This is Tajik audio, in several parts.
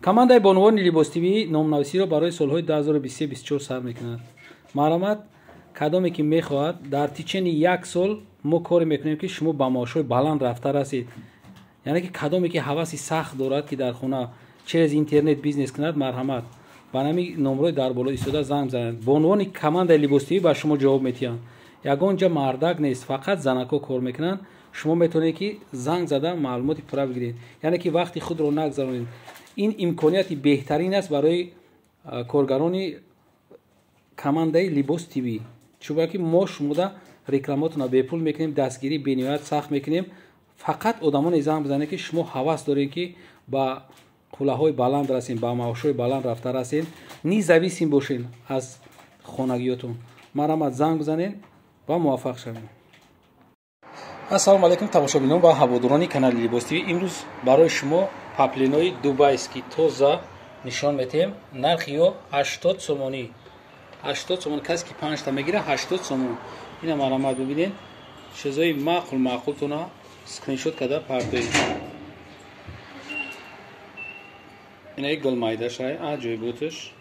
Командаи бонувони Либос ТВ номнависиро барои солҳои 2023-24 сар мекунад. Марҳамат, кадоме ки мехоҳад, дар течени як сол мо коре мекунем, ки шумо ба маошҳои баланд рафта расед. Яъне ки кадоме ки ҳаваси сахт дорад, ки дар хона через интернет бизнес кунад, марҳамат, ба ҳамин номрои дар боло истода занг занед. Бонувони командаи Либос ТВ ба шумо ҷавоб медиҳанд. Ягон ҷа мардак нест, фақат занакҳо кор мекунанд. Шумо метавонед, ки занг зада маълумоти пурра бигиред. Яъне ки вақти худро нагзаронед. Ин имконияти беҳтарин аст барои коргарони командаи Либос ТВ. Чунки мо шумода рекламаотонро бепул мекунем, дастгирӣ бениҳоят сахт мекунем. Фақат одамоне занг бизанед, ки шумо ҳавас доред, ки ба қуллаҳои баланд расем, ба маошҳои баланд рафта расем, независим бошед аз хонагиётон. Марҳамат, занг бизанед ва муваффақ шавед. Ассалому алайкум, тамошобинон ва ҳаводорони канали Либос ТВ. Имрӯз барои шумо паплинои дубайский тоза нишон медиҳем. Нархи ё 80 сомонӣ. 80 сомон, касе ки 5 та мегирад 80 сомон. Ина марҳамат бибинед. Чизои маъқул маъқултона скриншот карда партоед. Ина гул майдашай, аҷоиботаш.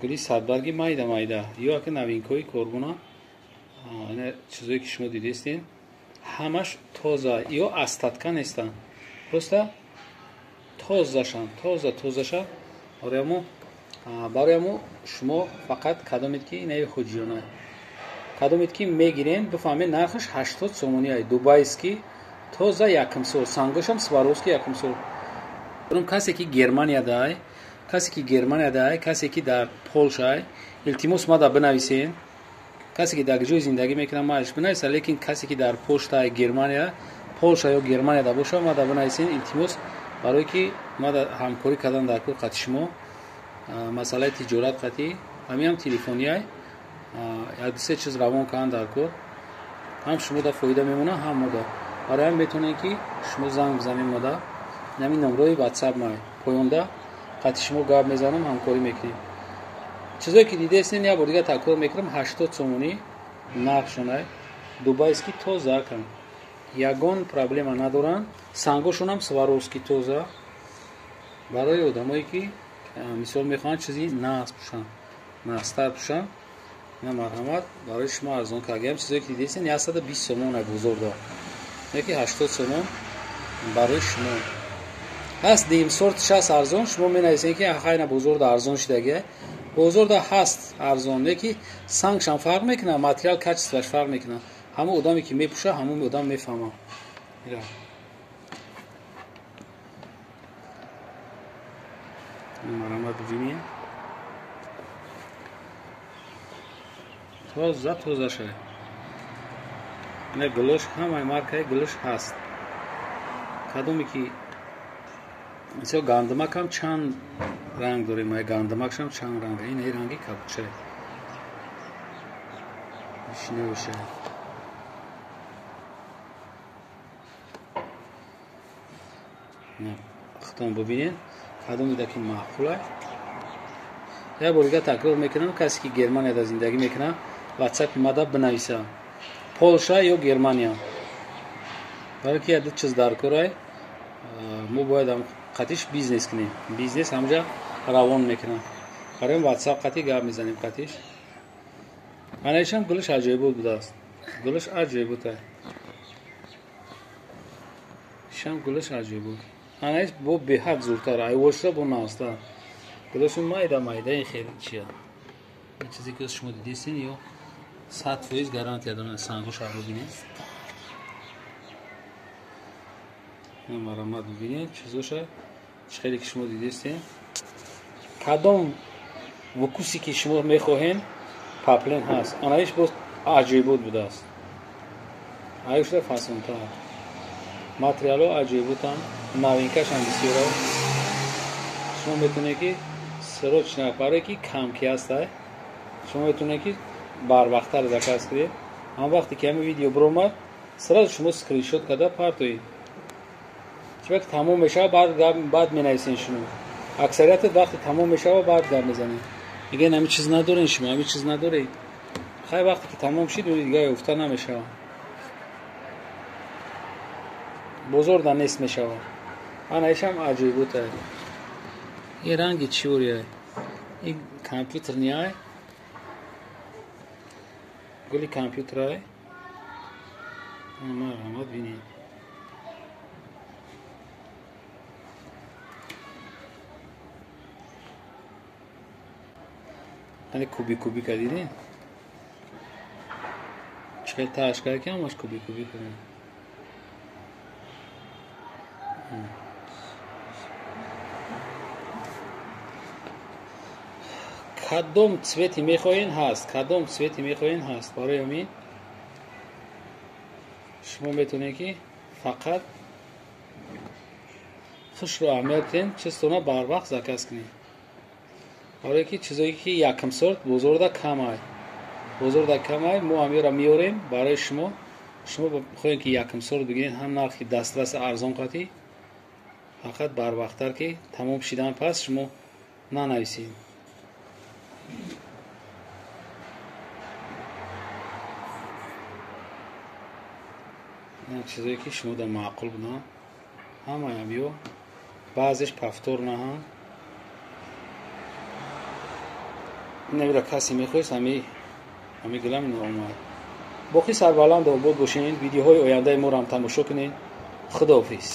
Гули садбарги майда майда. Ё ака новинкои коргуна. Ина чизое ки шумо дидестед, ҳамаш тоза, ё остатка нестанд. Просто тозашан, тоза тозаша. Барои шумо фақат кадомед ки инаи хуҷиёна. Кадомед ки мегирен, бифаҳмед нархаш 80 сомонӣ ай. Дубайский тоза якумсол, сангошам Сваровский якумсол. Касе ки Германияда ай, касе ки Германияда ай, касе ки дар Полша ай, илтимос мада бинависен. Касе ки дар ҷои зиндагӣ мекунад, мааш бинависа, лекин касе ки дар Польша, Германия, Полша ё Германияда боша, мада бинависен илтимос, барое ки мада ҳамкорӣ кардан дар кор қати шумо, масъалаи тиҷорат қати, ҳамин ҳам телефонӣ ай, як ду се чиз равон кардан дар кор, ҳам шумо да фоида мемонад, ҳам мода. Барои ҳам метавонед, ки шумо занг бизанед мода, ҳамин номрои WhatsApp май поёнда қати шумо гап мезанам, ҳамкорӣ мекунем. Чизое ки дидестен, як бор дигар такрор мекунам, 80 сомонӣ нархшонай. Дубайский тоза кан. Ягон проблема надоранд. Сангошонам Сваровский тоза. Барои одамое ки мисол мехоҳанд чизи нағз пӯшанд, нағзтар пӯшанд, ина марҳамат, барои шумо арзон кардем. Чизое ки дидестен 120 сомон ай бозорда. Яки 80 сомон барои шумо. Ҳаст нимсорт 60 арзон, шумо менависед, ки хайна бозорда арзон шидагия. Бозорда ҳаст арзон, леки сангшам фарқ мекунад, материал качествоаш фарқ мекунад. Ҳамон одаме ки мепӯша, ҳамон одам мефаҳмад. Марҳамат бибинед. Тоза тоза шай. Ина гулош, ҳамаи маркаи гулош ҳаст. Кадоме ки мисол гандумакам чанд ранг дорем, ай гандумакшам чанд ранг. Ин ай ранги кабудшай. Вишнёвшай. Худтон бибинед, кадоме ки маъқул ай. Як бор дигар такрор мекунам, касе ки Германияда зиндагӣ мекунад, WhatsApp мада бинависа. Полша ё Германия. Барои ки як ду чиз дар кор ай, мо бояд ҳам қатиш бизнес кунем. Бизнес ҳамҷа равон мекунад. Барои WhatsApp қати гап мезанем қатиш. Анаишам гулаш аҷоибот будааст. Гулаш аҷоибот ай. Ишам гулаш аҷоибот. Анаиш бо беҳад зуртар, айвошра бо нағзтар. Гулашон майда майда, ин хеле чия. Ин чизе ки шумо дидестен, ё 100% гарантия дорад. Сангош ро бибинед. Марҳамат бибинед чизоша, чӣ хеле ки шумо дидестен. Кадом вкусе ки шумо мехоҳен, паплен ҳаст. Анаиш боз аҷоибот будааст. Аюшда фасонтар. Материалҳо аҷоиботанд, новинкашам бисёр. Шумо метавонед, ки срочно, барое ки камки ҳастай, шумо метавонед, ки барвақттар заказ кунед. Ҳам вақте ки ҳамин видео биромад, сразу шумо скриншот карда партоед. Чунки тамом мешавад, баъд менависен шумо. Аксарияти вақте тамом мешавад, баъд гап мезанед. Мегӯянд ҳамин чиз надоред шумо, ҳамин чиз надоред. Хай вақте ки тамом шид, дигар ёфта намешавад. Бозорда нест мешавад. Ана ишам аҷоиботай. Ин ранги чӣ ориай? Ин компютер ниай? Гули компютерай. Марҳамат, бинед. Ани куби куби кардидин? Чӣ хел тааш кард, ки ҳамаш куби куби кардем. Кадом цвети мехоҳен, ҳаст. Кадом цвети мехоҳен, ҳаст. Барои ҳамин шумо метавонед, ки фақат хушро аҳамият диҳем, чизтона барвақт заказ кунед, барое ки чизое ки якм сорт бозорда камай, бозорда камай. Мо ҳамёра меорем барои шумо. Шумо хоҳед, ки якм сорт бигиред, ҳам нархи дастраси арзон қатӣ, фақат барвақттар, ки тамом шидан пас шумо нанависед. Чизое ки шумо дар маъқул буданд, ҳамаям ё баъзеш повтор наҳанд. Инавира касе мехоҳест, ҳами гулам ина омад. Боқӣ сарбаланд, обод бошед. Видеоҳои ояндаи моро ҳам тамошо кунед. Худоҳофиз.